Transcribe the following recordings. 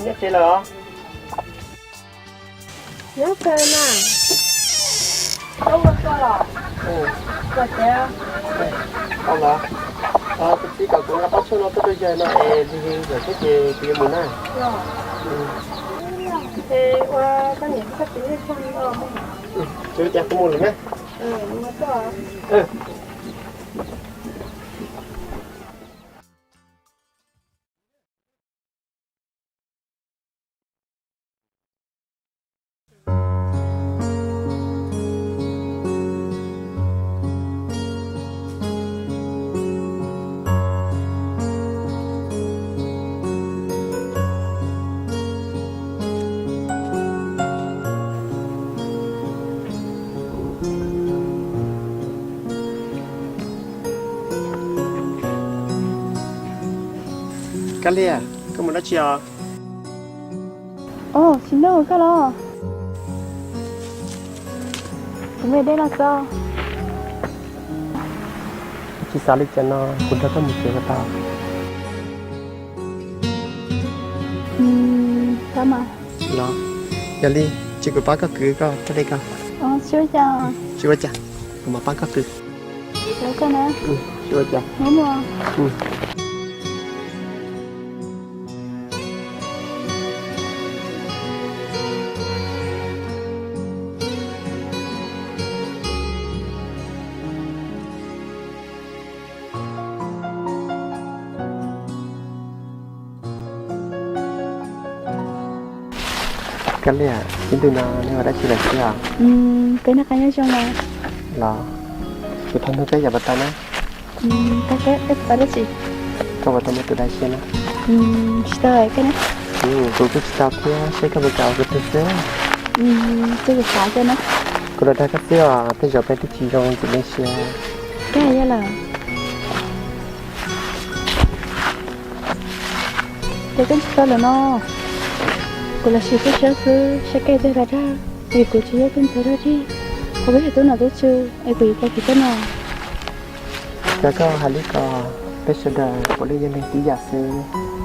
Nyob tsev lawm os? Nyob kawg mas. Koj ua koj los? Ua tias, ua, tus txiv kom kuv nqa pob tshuaj no tuaj rau yawg no es lig lig lawm thiab ces kuv yuav mus na. Es ua koj niam koj txiv nej txog no. Tsis ua cas, kuv mus lawm na. Kab Lia, koj mus dab tsi os? Os, Tsis Nuj, koj los? Kuv me dej los txog. Tsis xav li cas no, kuv nrog koj mus tsev puas tau? Los, yog li, cia kuv pab koj kwv koj thiaj li koj. Tsis ua cas, kuv mam pab koj kwv. Tsis ua cas. Kab Lia, ib ntu no nej ua dab tsi lawm thiab os? Peb noj qab nyob zoo os. Los, kuv thov nug koj yam puas tau na? Koj puas tau muaj tus dai siab na? Tsis tau, koj ne? Kuv kuj tsis tau thiab, saib koj puas kam ua kuv tug xwb. Kuv los dag koj xwb os, tej zaum peb twb tsis zoo ntxim nej siab. Koj yog lawm. Ces koj tsis tau lawm no, kuv los sim koj siab xwb, saib koj tej dag dag, vim kuv tsis yog tus ntxhais dag dig, kuv peb yog tub nom tub tswv es kuv yuav ua li koj no. Yog koj hais li ko, peb sawv daws puav leej yog neeg tib yam xwb,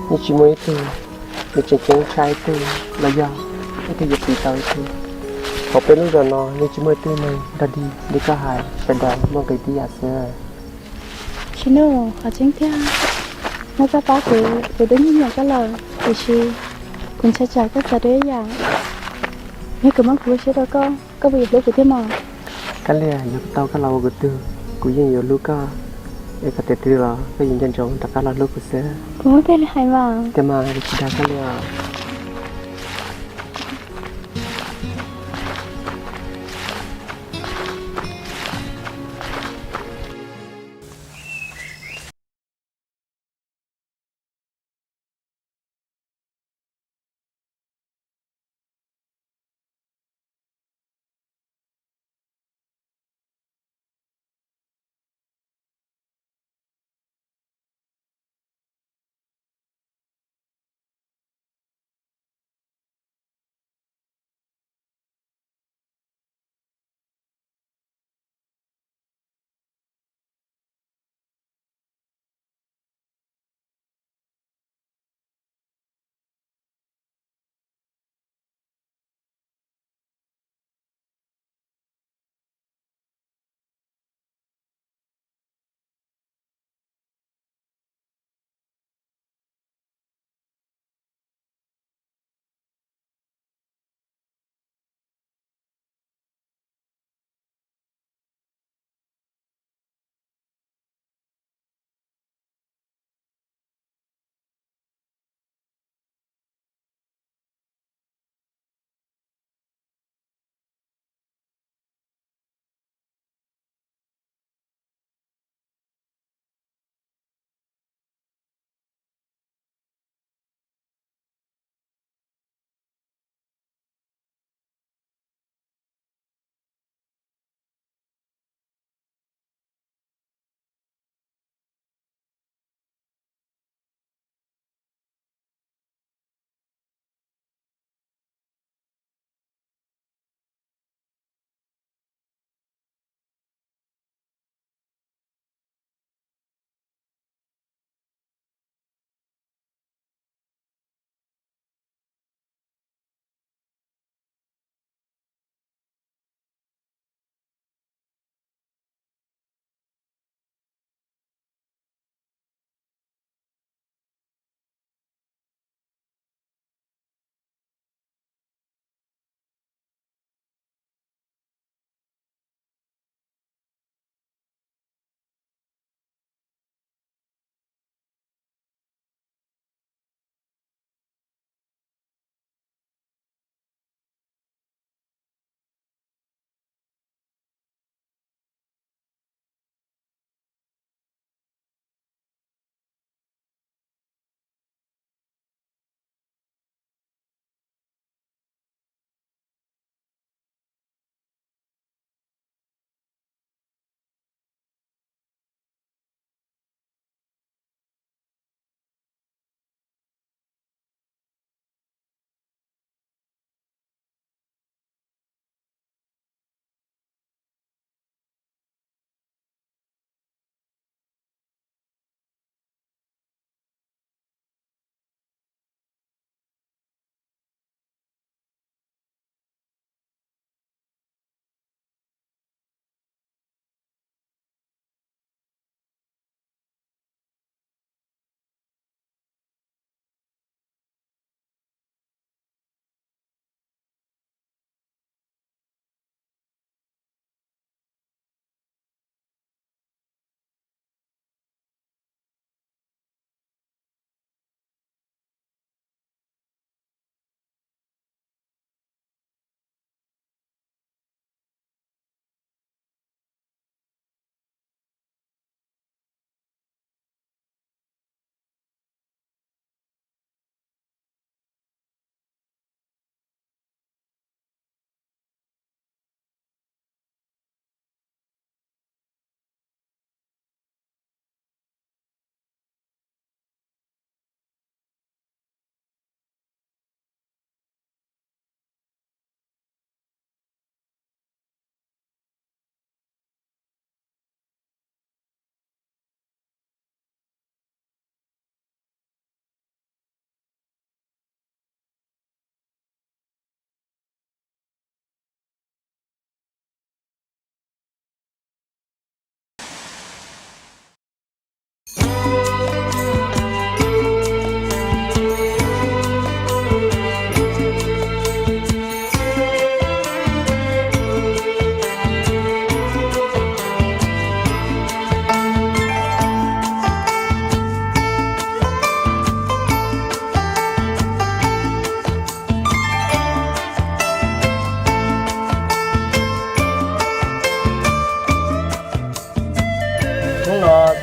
yeej tsis muaj ib tug nws tseem ceeb tshaj ib tug los yog ib tug yuav tiv tau ib tug. Hauv peb lub zos no yeej tsis muaj ib tug neeg dog dig li koj hais, sawv daws muaj nqis tib yam xwb. Tsis Nuj, qhov tseeb tiag, muab koj pab kuv, kuv twb nyiam nyiam koj lawm, tiam sis kuv ntshai tsam koj txawv dua ib yam. Yog kuv muab kuv lub siab rau koj, koj puas yuav hlub kuv thiab mog? Kab Lia, yog kuv tau koj los ua kuv tug, kuv yeej yuav hlub koj, es kom tiam twg los koj yuav nco ntsoov rov qab los hlub kuv xwb. Kuv muab tej li hais mas. Tiag mas, kuv tsis dag koj li os.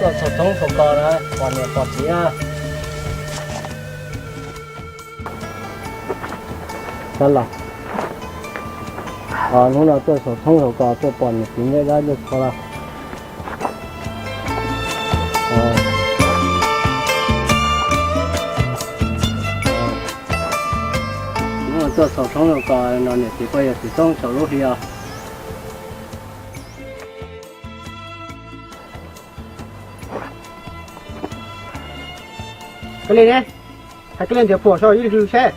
Tuaj xaus tshoob xaus kos na, pom niam pom txiv na. Sab los, hnub no tuaj xaus tshoob xaus kos tuaj pom niam txiv ncej dab ncej qhua los. Hnub no tuaj xaus tshoob xaus kos no niam txiv poj yawg txiv txoob xyaum lub hli os. Koj li ne, hais koj li ntiav puam so ib hwj seb.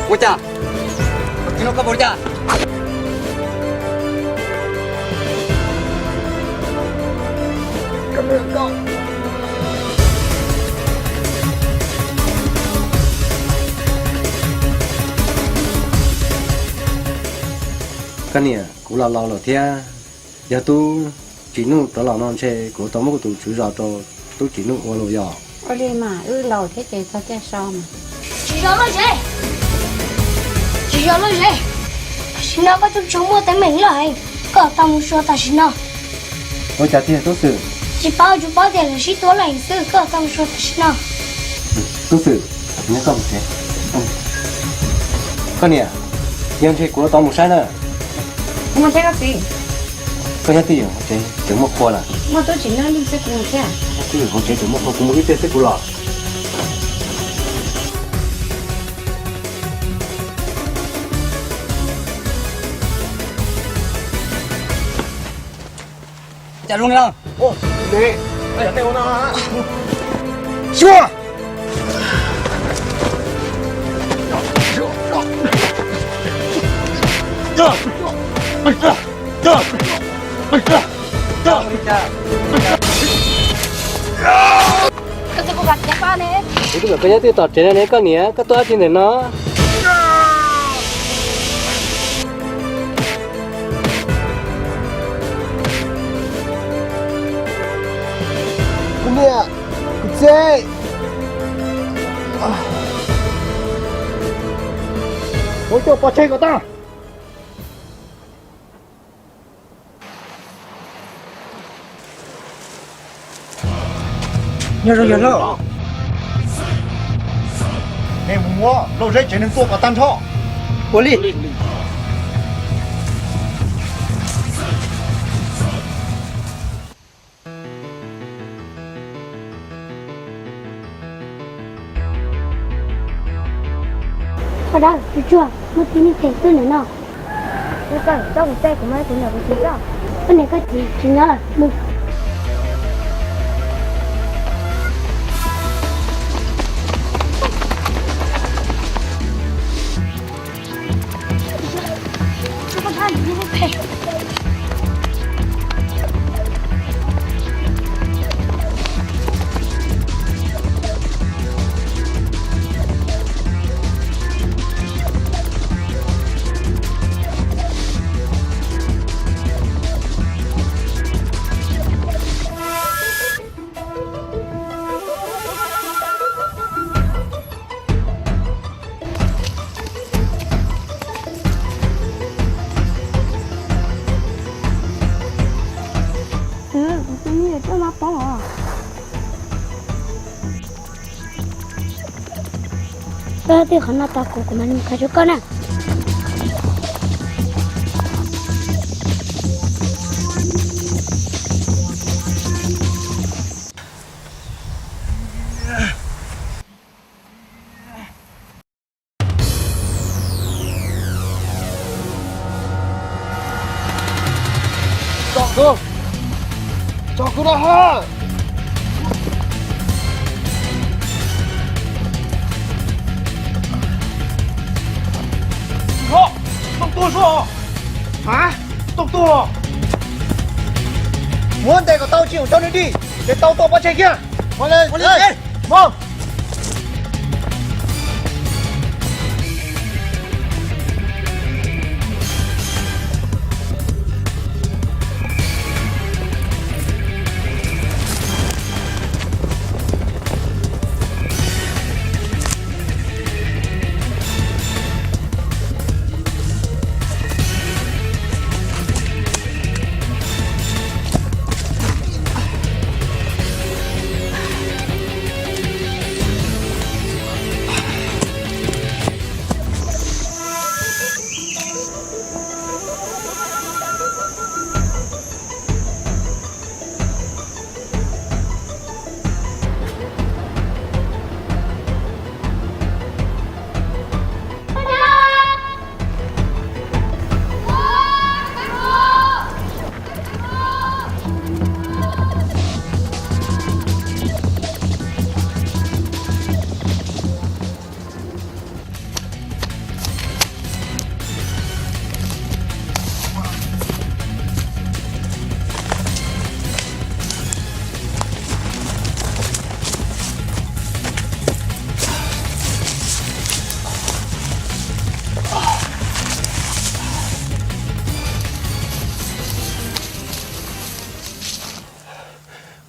Ua cas? Koj ua cas? Koj niam, kuv los laus lawm thiab, yog tub Tsim Nuj rov los no ntshe kuv tau muab kuv tus tswv zos rau tub Tsim Nuj ua lus yog. Ua li mas wb laus thiab ces txog caij so mas. Tsis zov loj zem, tsis zov loj zem. Tam sim no koj tseem tshua muaj teeb meem loj heev, koj tau mus sua tam sim no. Ua cas tiag tub xwm? Tsis paub, tsuas paub tias lawv sib tua loj heev xwb, koj tau mus sua tam sim no. Tub xwm, nyob koj mus tsev. Koj niam, yog ntshe kuv tau mus saib na. Kuv mus thiab koj txiv. Koj nyob twj ywm hauv tsev tseem muaj qhua lawm. Muaj tub Tsim Nuj xwb kuv mus thiab. Nyob twj ywm hauv tsev tseem muaj qhua, kuv mus ib pliag xwb kuv los. Cas zoo li no? Xyuas! Koj twb kom koj nyob twj ywm tom tsev no ne, koj niam, koj tuaj dab tsi ntawm no? Kuv niam, kuv txiv, ua cas pov tseg kom tag. Nyob zoo yawg hlob. Nej mus muab Lauj Zeb tsev neeg tua kom tag nrho. Ua li. Koj dab, tsuag tsuag, muaj tib neeg phem twg ntawm no. Koj, koj mus teb kuv mas kuv niam kuv txiv koj. Koj niam koj txiv tsis nyob lawm, mus. Kuv tus me nyuam tuaj no poob os. Koj twb qhov no tos kuv, kuv mam li mus khaws rau koj na. Tso kuv, tso kuv rau hauv. Tsis kho, tau tuag sua. Ha, tau tuag los. Muab ntes kom tau, tsis txhob nws dim, ntes tau tua pov tseg kiag. Ua li, ua li, mus.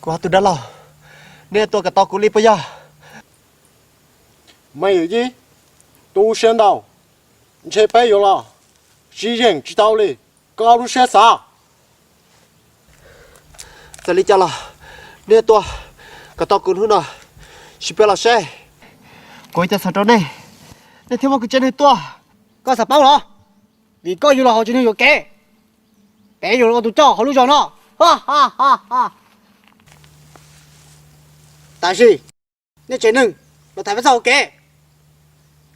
Kuv hais tus dab laug, nej tuaj kom tau kuv li puas yog? Me yawm yij, tu siab ntau, ntshe peb yuav los sib yeem tsis tau li. Koj lub siab xav. Txawm li cas los nej tuaj kom tau kuv hnub no, sis peb los seb kuv ua cas xav rau nej, nej thiaj muab kuv tsev neeg tua. Koj xav paub los? Vim koj yug los hauv tsev neeg yuam kev, peb yuav los ua tus coj hauv lub zos no. Tab sis nej tsev neeg los thaiv peb txoj hauv kev,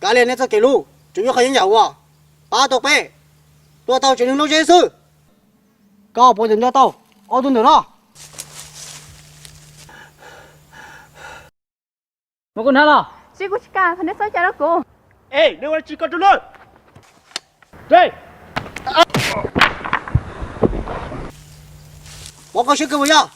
kav liam nej txoj kev hlub, tsuas yog qhov yeeb yam uas pab tau peb tua tau tsev neeg loj zeb xwb. Koj puas nco tau ob tug ntawm no? Muab kuv hnav los. Tsis, kuv tsis kam, thov nej txhob cais rau kuv. Es nej ua dab tsi ko rau lawm? Pov koj siab kawg puas yog?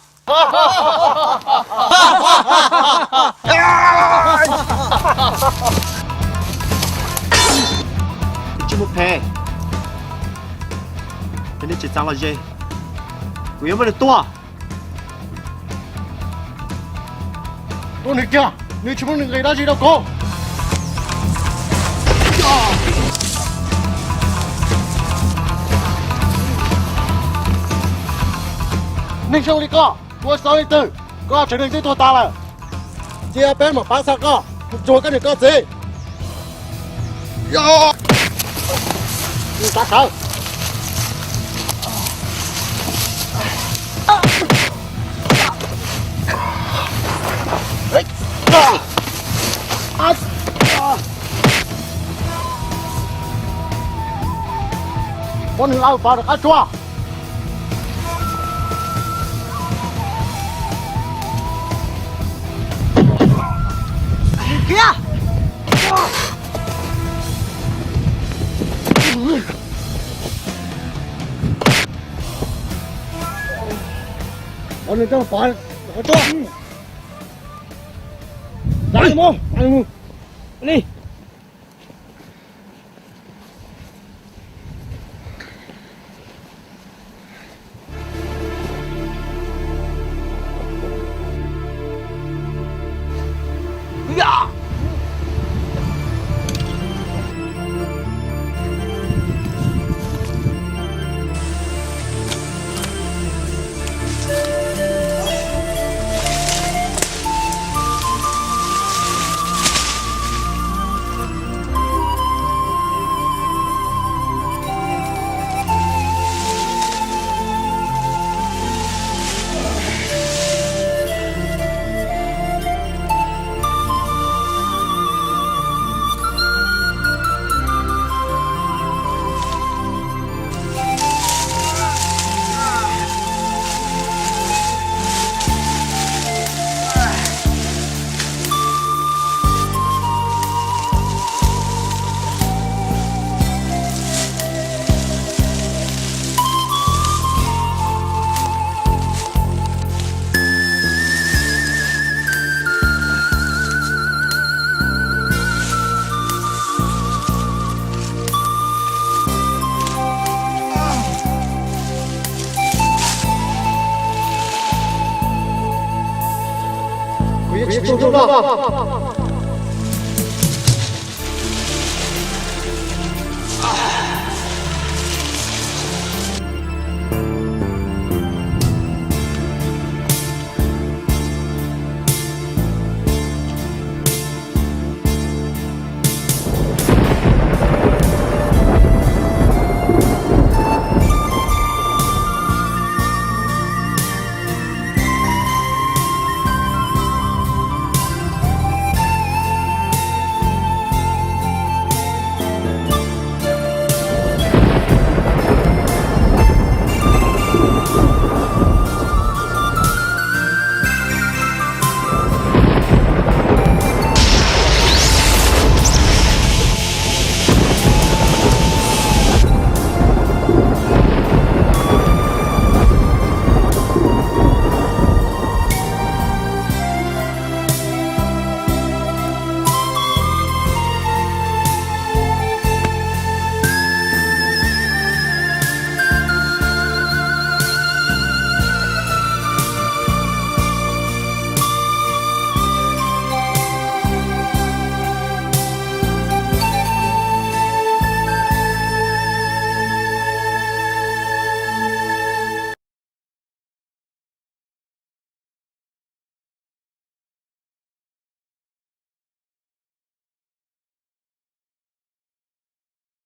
Tsis mus phem, yog nej tsis txav los ze, kuv yuav muab nws tua. Tua nws kiag, nws tsis muaj nqis dab tsi rau kuv. Neeg zoo li koj, kuv xav li twg? Koj tsev neeg twb tuag tas lawm, cia peb mam pab xa koj mus cuag koj niam koj txiv. Xav khawv. Muab nws laws pov rov qab tsuag. Muab nws coj pov rov qab tsuag. Li.